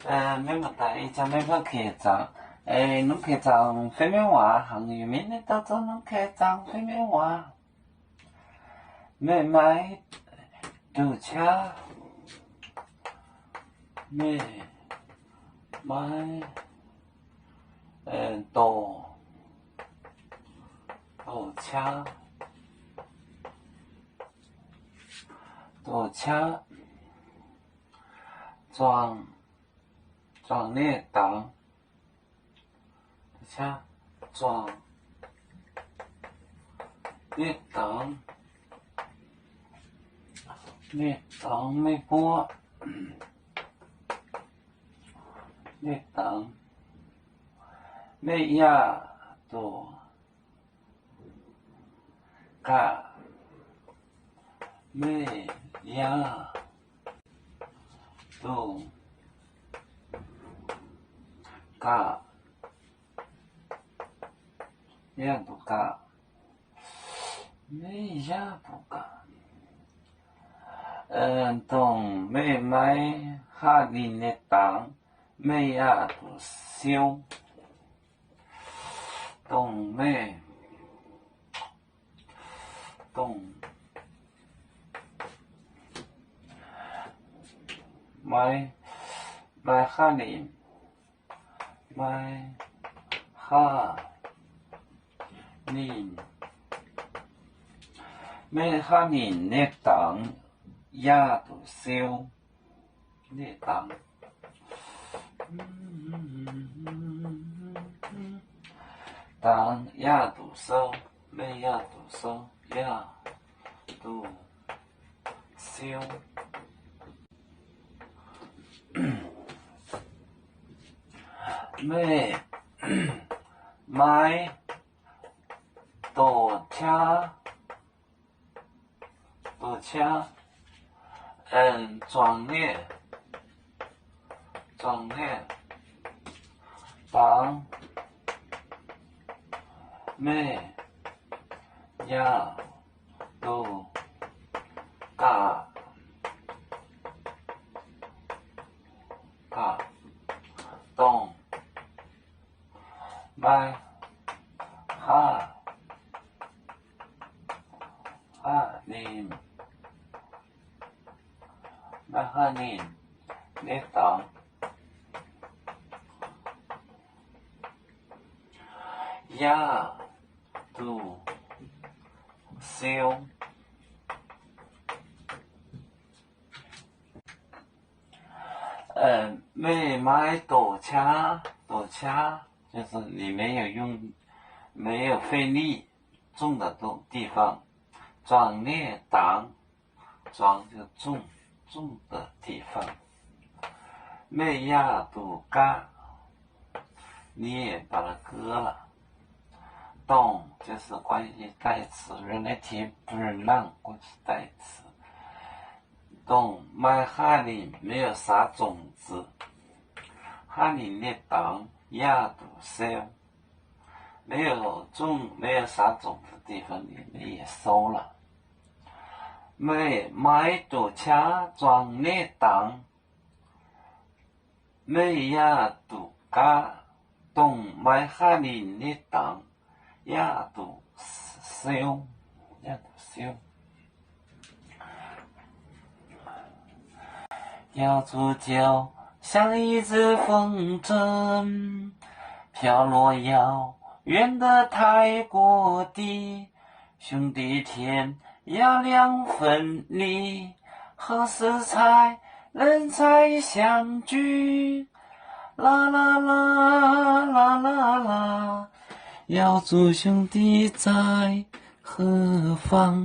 Maiv maaih daaih, ih zanc maiv maaih keix zaangc. Norm keix zaangc fei maiv waac, hangx yaac maiv ninh dauh zoux norm keix zaangc fei maiv waac. Meih maiv doqc qaqv, meih maiv doqc, doqc qaqv, doqc qaqv, zuangx, zuangx nie dangx, zuangx nie dangx, nie dangx meih buov, nie dangx meih yaac doqc gaax, meih yaac doqc gaax, yaac doqc gaax, meih yaac doqc gaax. Dongh meih maiv hatc ninh nyei dangx, meih yaac doqc siou. Dongh meih, dongh maiv, maiv hatc ninh, maiv hatc ninh, maiv hatc ninh nyei dangx yaac doqc siou. Nie dangx, dangx yaac doqc sou, meih yaac doqc sou, yaac doqc siou. Meih maiv doqc qaqv, doqc qaqv, zuangx nie, zuangx nie dangx, meih yaac doqc gaax, gaax dongh maiv hatc, hatc ninh, maiv hatc ninh nyei dangx yaac doqc siou. Meih maiv doqc qaqv, doqc qaqv, 就是你没有用，没有费力种的地方， zuangx nie dangx, zuangx 就种，种的地方， meih yaac doqc gaax, 你也把它割了。 Dongh 就是关系代词，relative pronoun 关系代词。 Dongh maiv hatc ninh 没有撒种子， hatc ninh nyei dangx yaac doqc siou. 没有种，没有撒种的地方，你们也收了。 Meih maiv doqc qaqv zuangx nie dangx, meih yaac doqc gaax dongh maiv hatc ninh nyei dangx yaac doqc siou, yaac doqc siou. 要做就像一阵风筝，飘落遥远的太谷地。兄弟天涯两分离，何时才能再相聚？啦啦啦，啦啦啦，要做兄弟在何方？